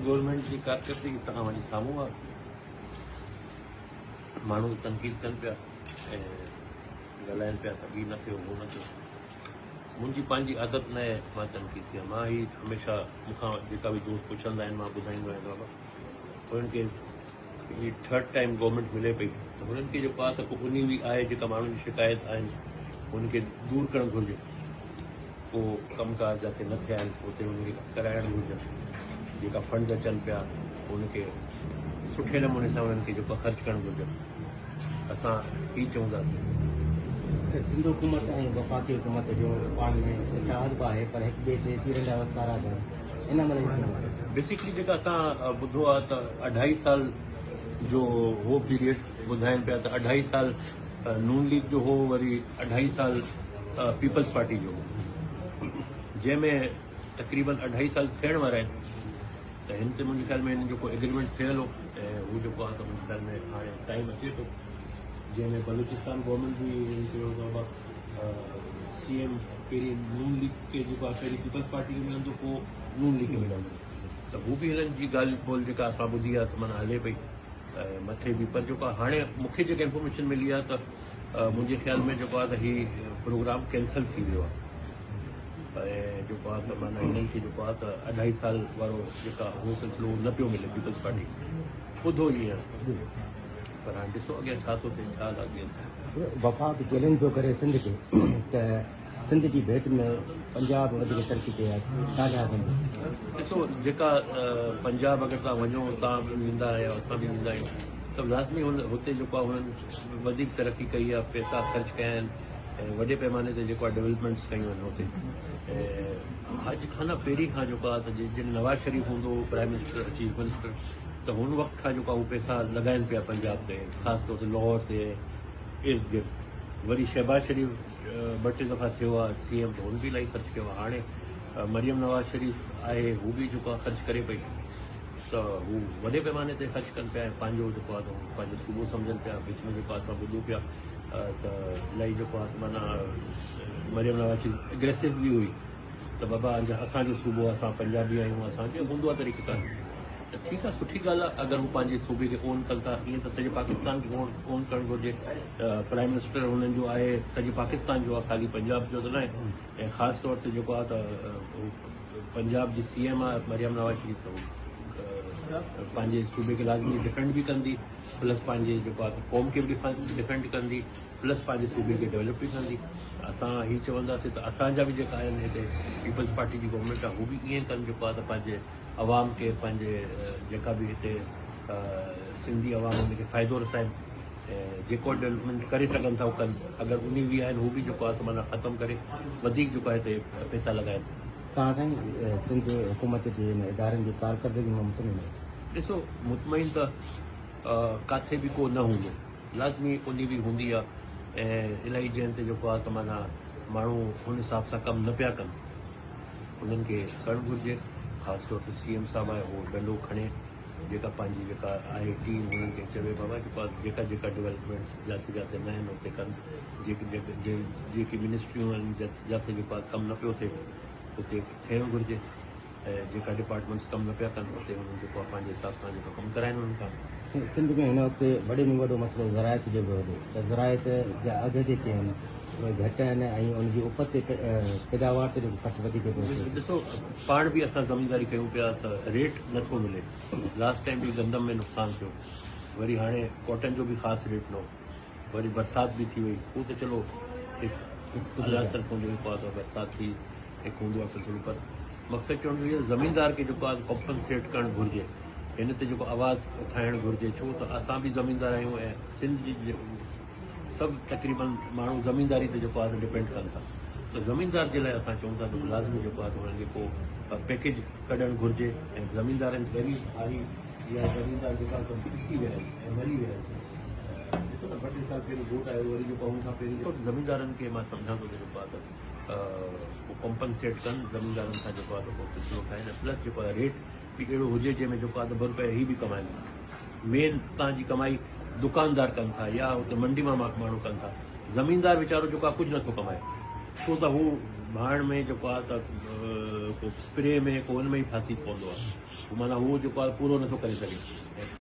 Government جي ڪارڪردگي توهان جي سامهون آهي. ماڻهو تنقيد ڪن پيا ۽ ڳالهائن پيا ته هي نه ٿيو هو نه ٿيو. منهنجي پنهنجي عادت نه آهي مان تنقيد ڪيان. مان هي هميشه مون کان جيڪا به دوست پڇندا آهن مان ٻڌائيندو آهيان ته بابا هنن کي هي ٿرڊ ٽائيم گورنمينٽ ملي پئي ته هنن کي جيڪو آهي ته ڪو انهي به آهي جيڪا ماڻهن جي شڪايت آهن هن کي دور ڪرڻ گهرجي. ڪو ڪم ڪار جاتي نه ٿيا آهن اتي انهن کي ڪرائڻ گهرجن. جيڪا فنڊز اچن پيا ان کي سٺي نموني سان انهن کي جيڪو خرچ ڪرڻ گهرجن. اسان هي چونداسين. ته سنڌ حڪومت ۽ وفاقي حڪومت جو پاڻ ۾ اتحاد به آهي پر هڪ ٻئي تي تيرن جا وسڪارا به آهن. ان عمل جي ڪيئن وٺو؟ بيسيڪلي جيڪا اسان ٻڌو آهي ته اڍائي سال جو هو پيريڊ ٻڌائين پيا ته اڍائي سال نون ليگ جو هو وري اڍائي سال پيپلز پارٽي جو هو جنهن ۾ تقريبن اڍائي سال ٿيڻ وارا آهن ته هن تي منهنجي خيال ۾ هن جو ڪو ايگريمينٽ ٿيل هو ۽ هو جيڪو آهي ته منهنجي خيال ۾ هاڻي ٽائيم اچي ٿو جنهن ۾ بلوچستان گورنمينٽ به هن چيو ته بابا سي ايم پهرين نون ليگ کي جيڪو آهي پهرين پيپلز پارٽي کي ملندو پوء نون ليگ کي ملندو ته هو به هنن جي ڳالهه ٻولهه جيڪا اسان ٻڌي آهي ته معنيٰ هلي پئي مٿي به پر جيڪو هاڻي مون کي جيڪا انفارميشن ملي آهي ته منهنجي خيال ۾ جيڪو آهي ته هي پروگرام ڪينسل ٿي ويو آهي ۽ جيڪو آهي ته معنيٰ هنن کي جيڪو آهي ته اڍائي سال وارو جيڪا هو سلسلو نه پيو ملي پيپلز پارٽي ٻڌو ائين پر هاڻي ڏسو اڳيان ڇا ٿو ٿئي ڇا ٿا ٿين. وفاق چئلينج پيو ڪري سنڌ کي ته سنڌ جي ڀيٽ ۾ پنجاب وڌيڪ ترقي ڪئي آهي ڇا ڇا سمجهو. ڏسو جيڪا پنجاب اگر توهان وڃو توهان به ويندا آهيو اسان به ويندا آهيون ته لازمي هن هتي جيڪو آهي هنن وڌيڪ ترقي ڪئي آهي پئسا خرچ ڪيا آهن ۽ وڏي پيماني تي جيڪو آهي ڊولپمينٽس ڪيون آهن هتي ۽ اڄ کان نه پهرين کان جيڪو آهي ته جڏهن نواز شريف هوندو هو پرائم منسٽر چيف منسٽر ته هن وقت کان جيڪو آهي هو پئسا لڳائن پيا پنجاب تي خاص طور تي لاهور تي ارد گرد وري شهباز شريف ٻه ٽي دفعا ٿيو آهي سي ايم ته هن به الاهي خرچ ڪيو آهي هاڻي مريم نواز شريف آهي هو به جيڪو آهي خرچ ڪري پئي ته هو وڏي پيماني تي خرچ ڪن پيا ۽ پنهنجو جيڪو آهي ته پنهنجو صوبو سمجهن پيا وچ ۾ جيڪو آهي اسان ٻڌون پيا ته الاهي جيڪو آهي ته معنيٰ مريم نواز شريف اگريسو به هئي ته بابا اسان جو صوبو آهي اسان پنجابي آهيون اسان جو هوندو آهي طريقه ڪار ته ٺيڪ آهي سٺي ڳالهه آهي اگر هو پنهنجي صوبي کي اون ڪن ٿا ائين ته سڄي پاڪستان کي اون ڪرڻ گهرجي پرائم منسٽر هنن جو آهي سڄي پاڪستان جو آهي خالي پنجاب جو ته ناهي ۽ خاص طور تي جيڪو آهي ته پنجاب جي سي ايم آهي مريم نواز شريف ته پنهنجي صوبي کي لازمي ڊفينڊ به ڪندي پلس پنهنجي جيڪو آهي قوم کي به ڊفينڊ ڪندي پلس پنهنجي صوبي کي ڊولپ به ڪندي اسان هي چونداسين ته اسان جا به جيڪا آهن هتي پيپلز پارٽي جي گورنمينٽ آهي هو به ائين ڪن جيڪو آهي ته پنهنجي عوام کي پنهنجي جيڪا به هتي سنڌي عوام ان کي فائدو رسائن ۽ جيڪو ڊولپمينٽ ڪري سگهن ٿا هو ڪن اگر انهي وي آهن هو به جيڪو آهي سو معنيٰ ختم ڪري وڌيڪ جيڪو آهي هتي پئسا لڳائن. توهان سائين سنڌ حڪومت جي ان ادارن جي ڪارڪردگي مان مطمئن آهيو؟ ڏسو مطمئن ته ڪاٿي به ڪو نه هوندو لازمي انهي وي هوندي آهي ۽ الائي جنهن تي جيڪو آهي ته معنيٰ ماڻهو ان حساب سان ڪم نه پيا ڪن انهن کي ڪرڻ گهرجي خاص طور تي سي ايم صاحب آهي اهو ڏنڊو کڻي جيڪا پنهنجي جيڪا آهي ٽيم انهن کي چوي بابا جيڪو جيڪا جيڪا ڊولپمينٽس جاتي جاتي نه آهن اتي ڪن جيڪي جيڪي منسٽريون آهن جاتي جيڪو ڪم نه پيو ٿئي اتي ٿيڻ گهرجي ۽ جيڪا ڊپارٽمينٽس ڪم نه پيا ڪن اتي انهن جيڪو آهي پنهنجي حساب سان جيڪو ڪم ڪرائن انهن کان. سنڌ ۾ هن وقت وڏي ۾ وڏو مسئلو زراعت جو به هجي ته زراعت جا اگهه جيڪي آهن اهي گهٽ آهن ۽ ان جي اپت تي پيداوار تي جيڪو خرچ وڌيڪ پيو ٿئي. ڏسو پاڻ به اسان زمينداري ڪيون پيا ته ريٽ نه ٿو ملي لاسٽ ٽائيم به گندم ۾ نقصان ٿيو وري هاڻي ڪاٽن جو به خاص ريٽ نه هو وري برسات به ٿي وئي هو ته چلو هڪ الله طرفون جيڪو آهي ته برسات ٿي هڪ هوندو آهي سلسلو پر مقصد چوڻ جو اهو زميندار کي جيڪو آهي ڪمپنسيٽ ڪرڻ گهرجي هن تي جيڪو آواز اٿائڻ گهرجي ڇو ته اسان به زميندار آهيون ۽ سنڌ جي سڀ تقريبن ماڻهو زمينداري تي جيڪو آهي ڊپينڊ ڪن ٿا ته زميندار جي لاء اسان چئون ٿا ته لازمي جيڪو آهي انهن کي ڪو پيڪيج ڪڍڻ گهرجي ۽ زميندارن غريب هاري يا زميندار جيڪا سڀ پسي ويا آهن ۽ مري ويا آهن ڏسو نه ٻه ٽي سال پهرين ووٽ آيو وري جيڪو ان کان پهرين زميندارن کي مان سمجهان ٿو ته جيڪو آهي ته ڪو ڪمپنسيٽ ڪن زميندارن سان جيڪو آهي ته ڪو سلسلو ٺاهين ۽ پلس جيڪو آهي ريٽ به اهڙو هجي جنهن ۾ جيڪو آهي ته ٻه روپيا هي به ڪمائن مين تان جي ڪمائي دڪاندار ڪن ٿا يا اتي منڊي مان ماڻهو ڪن ٿا زميندار ويچارو جيڪو آهي ڪجهه نٿو ڪمائي ڇو ته هو ڀاڻ ۾ جيڪو آهي ته ڪو اسپري ۾ ڪو ان ۾ ئي ڦاسي پوندو آهي، معنيٰ هو جيڪو آهي پورو نٿو ڪري سگهي.